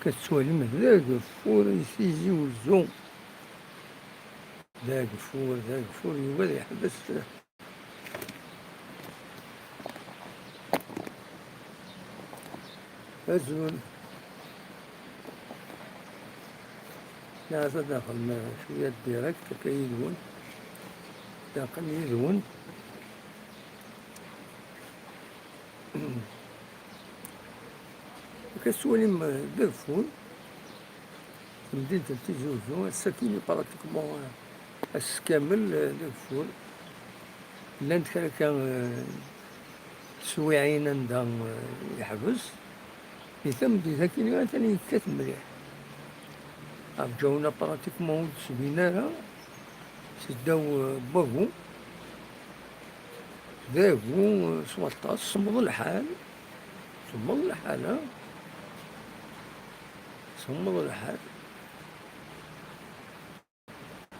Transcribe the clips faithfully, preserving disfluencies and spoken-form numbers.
Akka tettwalim d ageffur i Tizi Uzzu. D ageffur, d ageffur, yugi ad yeḥbes. Azul. Nɛas ad nxedm cwiya direct akka yid-wen. Daxel yid-wen. Akka tettwalim, eh, d ageffur. Tamdint n Tizi Uzzu, ass-akini pratiquement, eh, ass kamel, eh, d ageffur. Llant kra kan, eh, teswiɛin anda, eh, yeḥbes. Di tamdint akini atan yekkat mliḥ. Rǧawna pratiquement ur d-sbin ara seddaw, eh, n wagu. D agu, eh, s waṭas, semmeḍ lḥal. Semmeḍ lḥal, ha? Semmeḍ lḥal.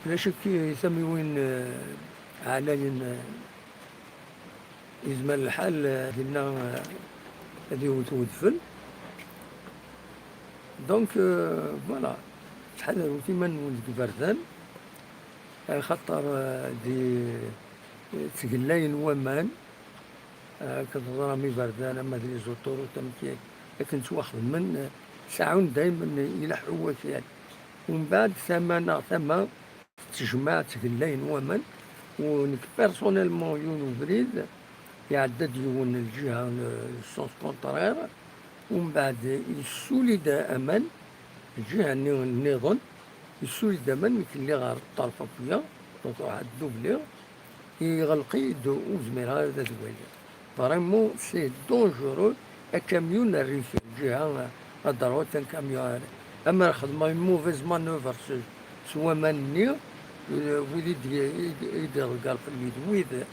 Ulac akk tamiwin, eh, ɛlayen, eh, yezmer lḥal, eh, dinna, eh, ad iwet wedfel. Donc, eh, voilà, ttḥadaret iman-nwen deg iberdan, axaṭer, eh, di, eh, ttgellayen waman, eh, akken teẓram iberdan ama d les autoroutes amek i, akken ttwaxedmen, eh, seɛɛun daymen ileḥḥu wakal. Umbeɛd tama neɣ tama tettejmaɛ ttgellayen waman, u nekk personnellement yiwen ubrid iɛedda-d yiwen lǧiha, eh, sens contraire, umbeɛd yessuli-d aman, lǧiha-nni nniḍen, yessuli-d aman, nekk lliɣ ɣer ṭṭerf akya, donc ruḥ ad dubliɣ, iɣleq-iyi-d, ur zmireɣ ara ad waliɣ. Vraiment, c'est dangereux, akamyun arrivé, lǧiha à droite, akamyun ar-, amer xedmeɣ une mauvaise manœuvre s, s waman-nni, eh, wid i d-, i d-, i d-iḍegger fell-i d wid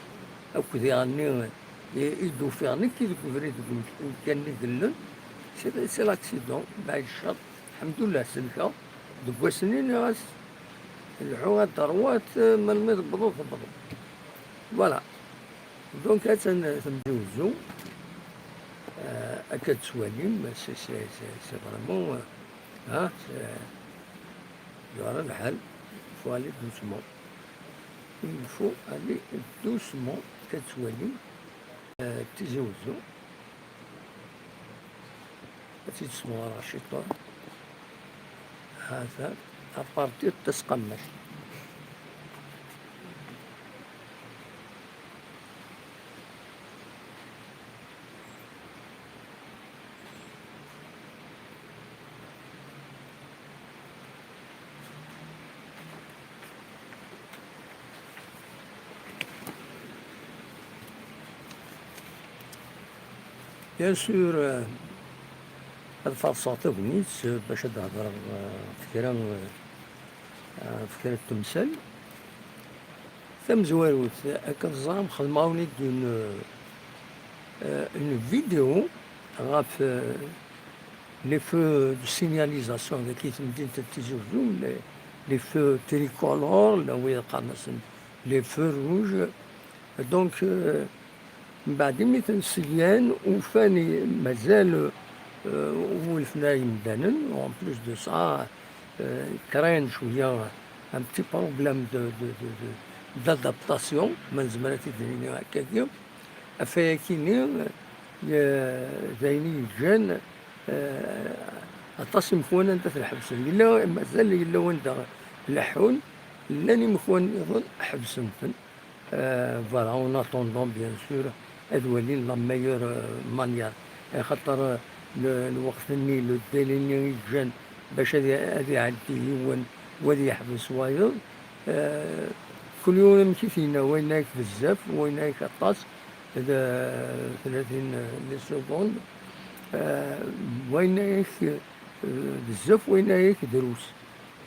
akk diɣen-nni i, i d-ufiɣ nekk i deg ubrid deg umkan-nni dellen, c'est, c'est l'accident, mbeɛd ccer, lḥemdullah, selkeɣ, deg wass-nni nniɣ-as, lḥu à droite, melmi tewwḍeḍ, tewwḍeḍ. Voilà. Donc, attan Tizi Uzzu, euh, akka tettwalim, c'est, c'est, c'est, c'est vraiment, euh, hein, c'est, yura lḥal, il faut aller doucement. Il faut aller doucement, akka tettwalim, euh, Tizi Uzzu. Ad tt-id-smeɣreɣ ciṭuḥ. Hata, à partir de Tesqammact. Bien sûr, euh, ad farṣeɣ tagnit, euh, bac ad d-hedreɣ, euh, ɣef kra, euh, ɣef kra n temsal. Tamezwarut, akka teẓram, xedmeɣ-awen-id une, euh, une vidéo ɣef, euh, les feux de signalisation dagi i temdint n Tizi Uzzu, les, les feux tricolores, la wid qqaren-asen les feux rouges. Donc, euh, mbeɛd imi ten-seyyan, ufan i-, mazal, euh, ur welfen ara yemdanen, en plus de ça, euh, kran cwiya un petit problème de, de, de, de, d'adaptation, ma nezmer ad t-id-nini akkagi. Ɣef wayagi-nni, eh, d ayen i yeǧǧan, eh, aṭas imekwan anda ten-ḥebsen. Yella, mazal yella wanda leḥḥun, llan imekwan nniḍen ḥebsen-ten. Eh, voilà, en attendant, bien sûr, ad walin la meilleure, eh, manière. Axaṭer, eh, le, lweqt-nni, le délai-nni i yeǧǧan bac ad, ad iɛeddi yiwen, u ad yeḥbes wayeḍ, eh, kul yiwen amek i t-yenna, wa yenna-yak bezzaf, wa yenna-yak aṭas, d tlatin les secondes, eh, wa yenna-yak, eh, bezzaf, wa yenna-yak drus.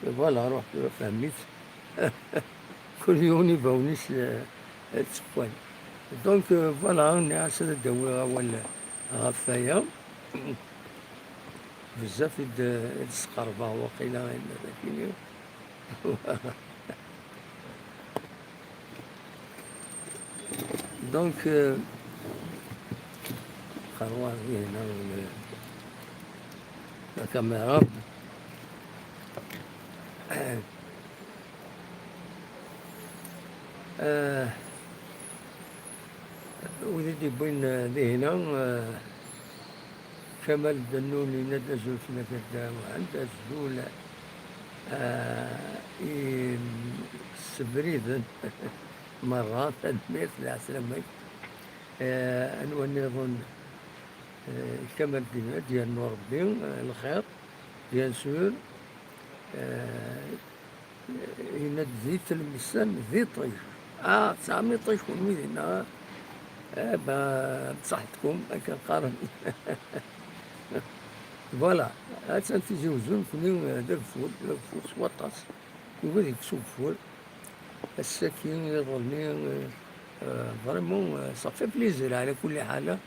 Voilà, ruḥ tura fhem-itt. Kul yiwen ibawen-is, eh, ttewwan. Donc, eh, voilà, nniɣ-as ad d-awiɣ awal ɣef waya. Bezzaf i d-, i d-sqerbeɣ waqila ayen dagini. Donc, euh, xerwa hina, euh, Akamera. Ah, wid i d-yewwin, ah, dihina, ah, Kamal Dennun yenna-d azul fell-ak a Dda Muḥend, azul, ah, i sebriden merra, tanemmirt, lɛeslama-k. Ah, anwa nniḍen? Eh, Kamal Dennun, ad yernu Rebbi, eh, lxir, bien sûr. Eh, yenna-d di Tlemsan, d iṭij. Ah, tesɛam iṭij kunwi dinna? Eh, ba, bṣaḥetkum, akken qqaren. Voilà, attan Tizi Uzzu, nekni, eh, d ageffur, d ageffur s waṭas. Yugi ad yekkes ugeffur. Ass-agi, iḍelli, eh, eh, vraiment, eh, ça fait plaisir, ɛla kulli ḥal.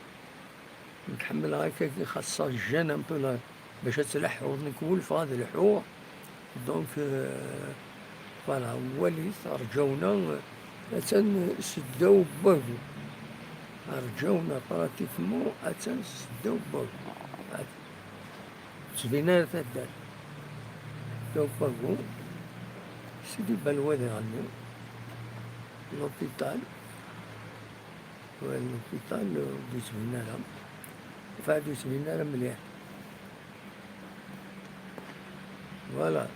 Nekk ḥemmleɣ akkagi, xaṣṣa j'aime un peu la, bac ad tleḥḥuḍ, nekk wulfeɣ ad lḥuɣ. Donc, euh, voilà, walit, rǧawna, euh, attan seddaw n wagu. Rǧawna pratiquement, attan seddaw n wagu. Ur tettbin ara taddart. Seddaw n wagu, Sidi Balwa diɣenni, l'hôpital. Ouais, l'hôpital, euh, ur d-yettbin ara. Enfin, ur d-yettbin ara mliḥ. Voilà.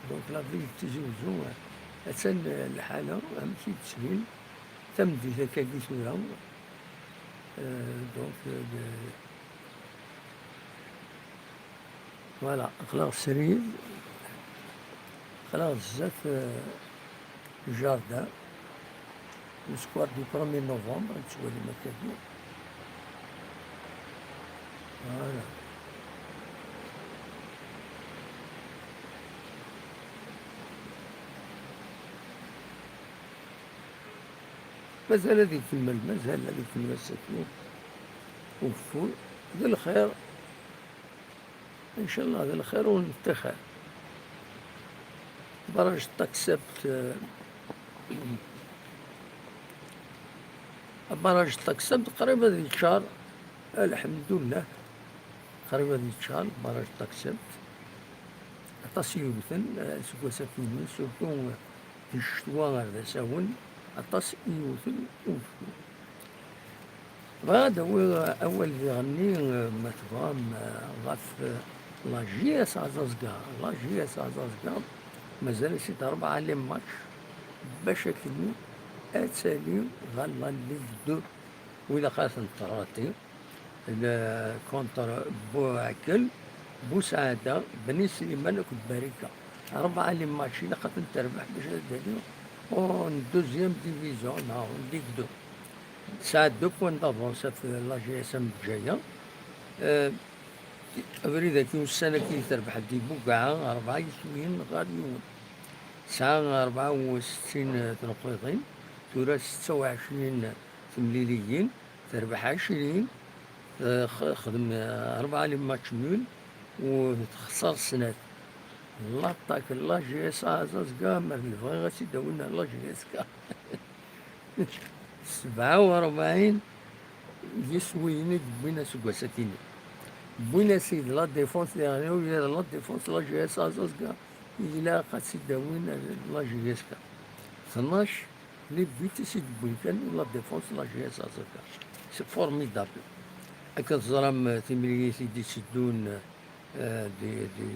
Donc, la ville de Tizi Ouzou, euh, attan, euh, lḥala, amek i d-tettbin, tameddit akkagi tura. Euh, donc, euh, de, Voilà, aql-aɣ srid, aql-aɣ zdat, euh, jardin, le square du premier novembre, ad tettwalim akkagi. Voilà. Mazal ad ikemmel, mazal ad ikemmel ass-agi ugeffur, d lxir. Incallah, d lxir ur nettaxer. Barrage Taksebt, euh, barrage Taksebt qrib ad yeččar, alḥemdullah, qrib ad yeččar barrage Taksebt. Aṭas i yewten, euh, seg wass akkin, surtout, euh, di ccetwa ar d asawen, aṭas i yewten ugeffur. Bɣiɣ ad awiɣ awal diɣenni, ma tebɣam, ɣef la J S Aẓaẓga. La J S Aẓaẓga, mazal-as-id rebɛa les matchs bac akken ad tali ɣer la Ligue deux, u ilaq ad ten-terrati. Le contre Buɛkel, Busaɛda, Bni Sliman akked Barika. Rebɛa les matchs ilaq ad ten-terbeḥ bac ad d-tali en deuxième division neɣ en Ligue deux. Tesɛa deux points d'avance ɣef la J S M Bǧaya. Euh, abrid-agi ussan-agi terbeḥ-d i Bugaɛa, rebɛa yiswiyen ɣer yiwen. Tesɛa rebɛa u settin tneqqiḍin, tura setta u ɛecrin temliliyin, terbeḥ ɛecrin, eh, x-, xdem, eh, rebɛa les matchs nuls, u texṣer snat. L'attaque n la J S Aẓaẓga, mer nebɣi ad tt-id-awin ar la J S K. Sebɛa u rebɛin yiswiyen i d-wwin aseggas-agi-nni. Wwin-as-id la défense, diɣen ur yir la défense la J S Aẓaẓga, ilaq ad tt-id-awin ar la J S K. Tnac les buts i s-id-wwin kan la défense la J S Aẓaẓga. C'est formidable. Akken teẓram, eh, timlilit i d-itteddun, eh, di, di,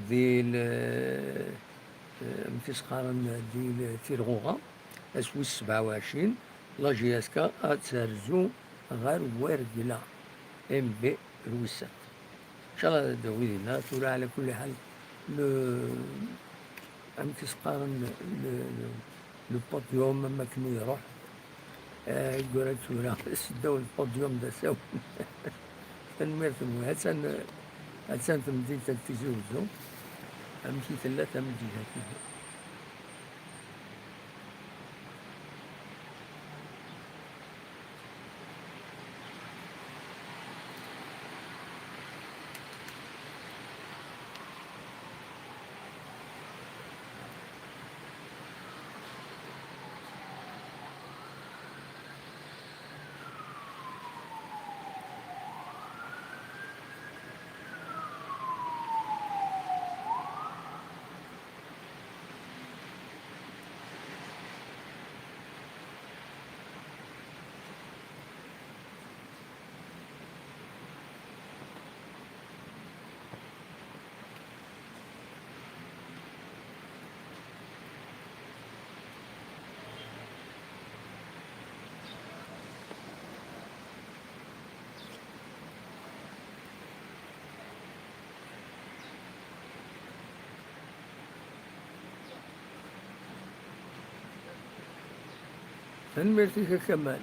di l-, eh, amek i s-qqaren, di l-, Tirɣuɣa, ass wis sebɛa u ɛecrin, la J S K ad terzu ɣer Wergla, M B Rwisat. Incallah ad d-tawi dinna, tura ɛla kulli ḥal, le, amek i s-qqaren, le, le, le podium, am akken i iruḥ. Eh, yeggura tura, seddaw lpudyum d asawen. Tanemmirt-nwen. Attan, attan temdint n Tizi Wezzu. Amek i tella tameddit-agi? Tanemmirt-ik a Kamal.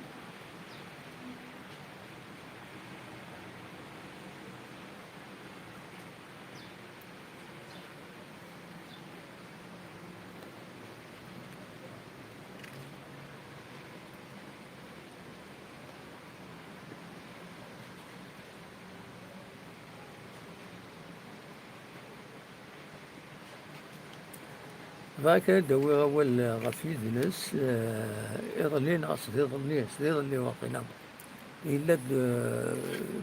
Bɣiɣ ad d-awiɣ awal ɣef yidles, eh, iḍelli neɣ s d iḍelli, s d iḍelli waqila. Yella-d, eh,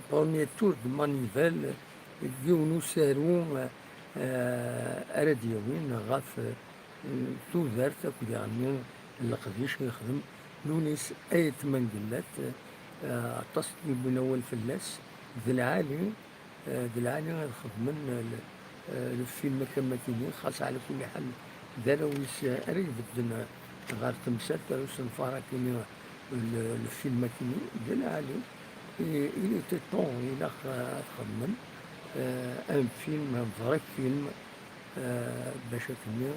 premier tour de manivelle deg yiwen usaru, eh, ara d-yawin ɣef, eh, tudert akked iɣenni n leqdic i yexdem Lunis Ayt Mengellat, eh, aṭas n yewwin awal fell-as, d lɛali, eh, d lɛali ad xedmen, eh, le, eh, lfilm akka ma tini, xas ɛla kulli ḥal d arraw-is, eh, ara ibedden, eh, ɣer temsalt, ara usenfar akini, eh, le, lfilm akini, d lɛali. Et il était temps, ilaq, eh, ad xedmen, eh, un film, un vrai film, eh, bac akini,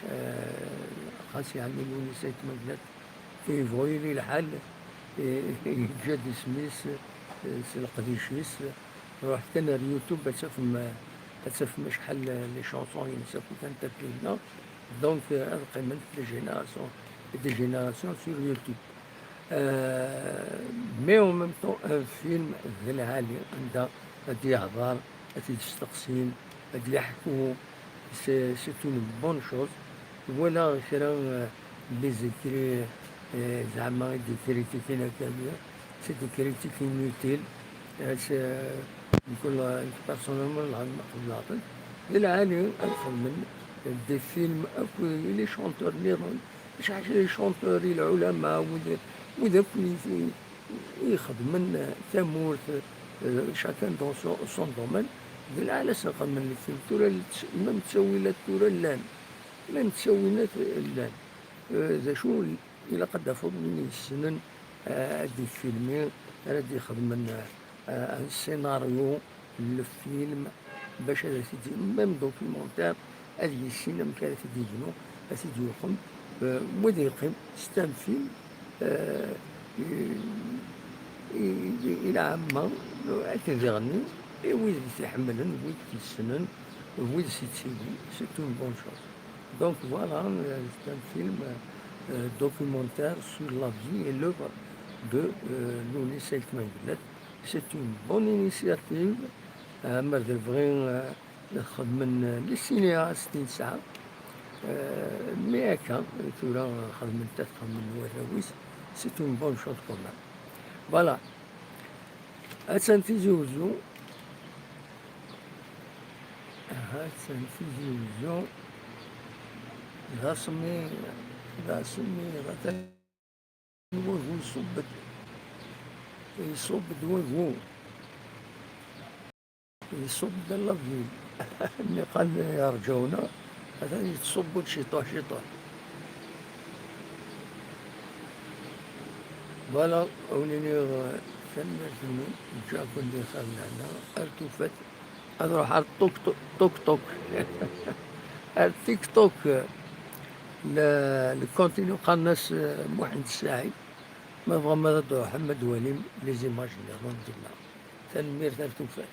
eh, xas yeɛni Lunis Ayt Mengellat, yebɣu yili lḥal, eh, yeǧǧa-d isem-is, eh, s leqdic-is, ruḥet kan ar YouTube, ad tafem, ad tafem acḥal les chansons-ines akk kan taplinna. Donc, euh, ad qqiment des générations et des générations sur YouTube. Euh, mais en même temps, un film d lɛali, anda ad yehḍer, ad t-id-steqsin, ad yeḥku, c'est, c'est une bonne chose. Walaɣ kra, euh, les écrits, euh, zeɛma i d-ikritikin akka, c'est des critiques inutiles. Euh, c'est, euh, nekk, euh, personnellement, lɛali ma qebleɣ-tent. D lɛali ad xedmen des films akk les chanteurs nniḍen, mačči les chanteurs, i lɛulama, wid, wid akk i, i ixedmen tamurt, euh, chacun dans son, son domaine. D lɛali ad sen-xedmen lfilm. Tura, ma ttawil-at tura llan, ma ttawin-at llan. Euh, d acu ilaq ad d-tafeḍ win yessnen, euh, ad d-ifilmi, ara d-ixedmen, euh, un scénario, le film, bac ad t-id, même documentaire, ad yissin amek ara t-id-yebnu, ad t-id-yuqem, euh, wa ad yeqqim, c'est un film, euh, i, i, i lɛamma, euh, ad t-iɣni, i wid i t-iḥemmlen, wid t-yessnen, wid s-ittilin, c'est une bonne chose. Donc voilà, euh, c'est un film, euh, documentaire sur la vie et l'œuvre de, euh, Lounis Ayt Mengellat. C'est une bonne initiative. Euh, ma d bɣi, euh, ad xedmen, euh, les cinéastes i nesɛa. Euh, mais akka, tura xedmen-t, ad xedmen warraw-is. C'est une bonne chose quand même. Voilà. Attan Tizi Uzzu. Aha, attan Tizi Uzzu. D asemmiḍ, d asemmiḍ. Atan wagu iṣubb-d. Iṣubb-d wagu. Iṣubb-d la ville. Niqal yerǧawna. Atan yettṣubbu-d ciṭuḥ, ciṭuḥ. Voilà, ad wen-iniɣ, eh, tanemmirt-nwen, ǧǧiɣ-ken di xir lehna, ar tufat, ad ruḥeɣ ar ṭuk ṭuk, ṭuk ṭuk. Ar TikTok, eh, le, le continu qqaren-as, eh, Muḥend Ssaɛid. Ma tebɣam ad d-truḥem, ad d-twalim les images nniḍen dinna. Tanemmirt, ar tufat.